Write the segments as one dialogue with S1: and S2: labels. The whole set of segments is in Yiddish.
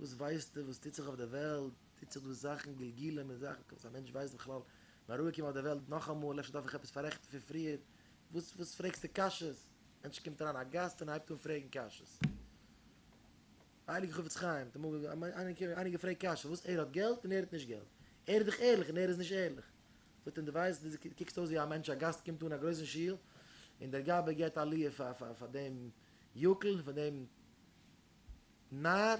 S1: וואס ווייסטו וואס טוט זיך אויף דער וועלט, טוט זיך דא זאכן גלגולים און זאכן וואס א מענטש ווייסט בכלל, מען אראפגעקומען אויף דער וועלט נאכאמאל, אפשר דארף איך עפעס פאררעכטן פון פריער, וואס וואס פרעגסטו קשיות? מענטש קומט אריין א גאסט און הייבט אן פרעגן קשיות. הייליגע חפץ חיים האט אמאל איינער געפרעגט קשיות, וואס ער האט געלט און ער האט נישט געלט, ער איז דאך ערליך און ער איז נישט ערליך. זאגט אים דו ווייסט דו קוקסט אויס ווי א מענטש א גאסט קומט אן א גרויסן שול און דער גבאי געבט עליה פאר פאר פאר דעם יוקל פאר דעם נאר,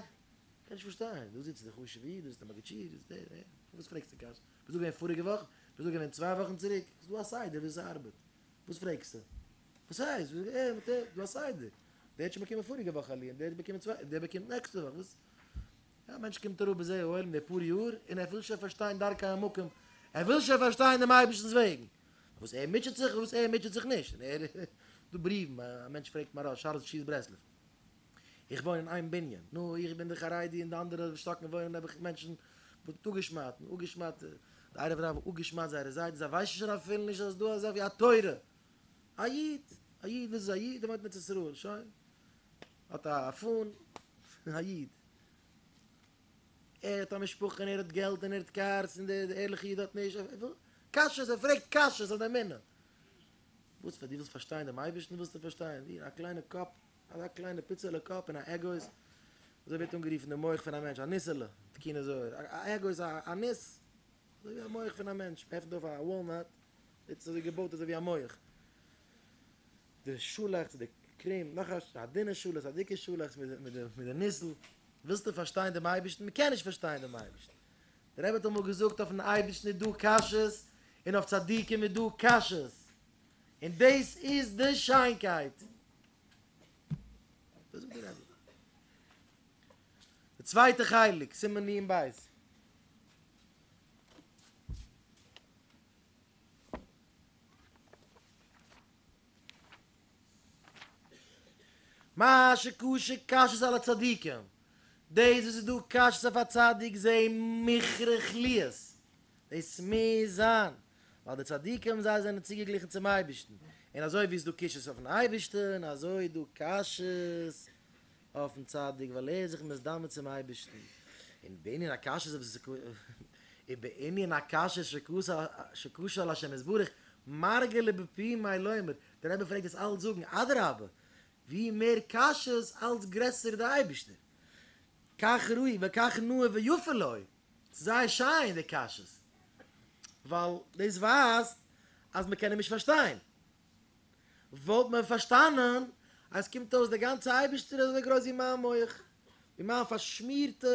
S1: קען נישט פארשטיין, דא זיצט דער חשוב'ער איד, דא זיצט דער מגיד שיעור, דא זיצט דער, דער, וואס פרעגסטו קשיות? ביסט דא געווען פאריגע וואך? ביסט דא געווען צוויי וואכן צוריק? ס'איז דא א סדר ווי ס'ארבעט, וואס פרעגסטו? וואס הייסט? ער מיט ער, דא א סדר, דער האט שוין באקומען פאריגע וואך עליה, און דער האט באקומען צוויי, דער באקומט נעקסטע וואך, וואס? א מענטש קומט אראפ בזה העולם די פאר יאר, און ער וויל שוין פארשטיין דרכי המקום, ער וויל שוין פארשטיין דעם אייבערשטנ'ס וועגן, וואס ער מוטשעט זיך און וואס ער מוטשעט זיך נישט, און ער, דא בריוון, א מענטש פרעגט מוהרא"ש שאלות ותשובות ברסלב. איך וואוין אין איין בנין, נו, איך בין דער חרדי און די אנדערע שטאקן וואוינען נעבעך מענטשן וואס האט אפגעשמדט און אפגעשמדט, די ערב רב האט אפגעשמדט זייערע זיידעס, זיי ווייסן שוין אפילו נישט אז עס איז דא אזא ווי א תורה, א איד, א איד, וואס איז א איד? ער וואוינט אין ארץ ישראל, שוין, האט א פאן, א איד, ער האט א משפחה און ער האט געלט און ער האט קארס און דער ערליכע איד האט נישט, קשיות, ער פרעגט קשיות אויף די אמונה, וואס פאר דו ווילסט פארשטיין דעם אייבערשטן ווילסטו פארשטיין, ווי א קליינע קאפ. אזא קליינע פיצעלע קאפ און א אגוז, אזוי ווערט אנגערופן די מח פון א מענטש, א ניסעלע, תיקוני זוהר, א אגוז איז א ניס, אזוי ווי א מח פון א מענטש, מען עפנט אויף א וואלנאט, זעט עס אזוי געבויט אזוי ווי א מח, די שאלעכץ, די קרים, נאך א דינע שאלעכץ, א דיקע שאלעכץ מיט די ניסל, ווילסטו פארשטיין דעם אייבערשטן? מען קען נישט פארשטיין דעם אייבערשטן, דער רבי האט אמאל געזאגט אויפן אייבערשטן איז דא קשיות, און אויף צדיקים איז דא קשיות, און דאס איז די שיינקייט. דאס זאגט דער רבי. די צווייטע חלק, סימן נ ב'. מה שקשה קשיות על הצדיקים, דאס וואס איז דא קשיות אויף א צדיק זה מוכרח להיות, דאס מוז זיין, ווייל די צדיקים זיי זענען צוגעגליכן צום אייבערשטן, און אזוי ווי עס איז דא קושיות אויפן אייבערשטן, אזוי איז דא קשיות אויפן צדיק, ווייל ער איז זיך מתדמה צום אייבערשטן. און בענין הקשיות ובענין הקשיות שקשה על השם יתברך, מרגלא בפומיה לומר, דער רבי פלעגט עס אלץ זאגן, אדרבה, ווי מער קשיות אלץ גרעסער איז דער אייבערשטער, כך ראוי וכך נאה ויפה לו. ס'איז זייער שיין די קשיות, ווייל דאס ווייזט אז מ'קען אים נישט פארשטיין. וואלט מען פארשטאנען אז קומט אויס דער גאנצע אייבערשטער איז אזוי גרויס ווי מיין מח, ווי מיין פארשמירטע,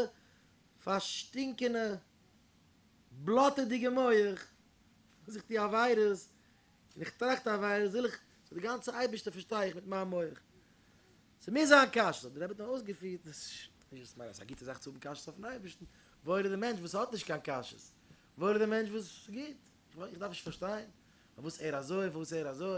S1: פארשטינקענע, בלאטעדיגע מח, וואס איך טו עבירות, און איך טראכט עבירות, וויל איך, סאו די גאנצע אייבערשטער פארשטיי איך מיט מיין מח. ס'מוז זיין קשיות, האט דער רבי דאן אויסגעפירט, נישט וואס מיין אז ס'איז א גוטע זאך צו האבן קשיות אויפן אייבערשטן, וואויל איז דער מענטש וואס האט נישט קיין קשיות, וואויל איז דער מענטש וואס ס'איז גוט, איך דארף נישט פארשטיין פארוואס ער אזוי און פארוואס ער אזוי.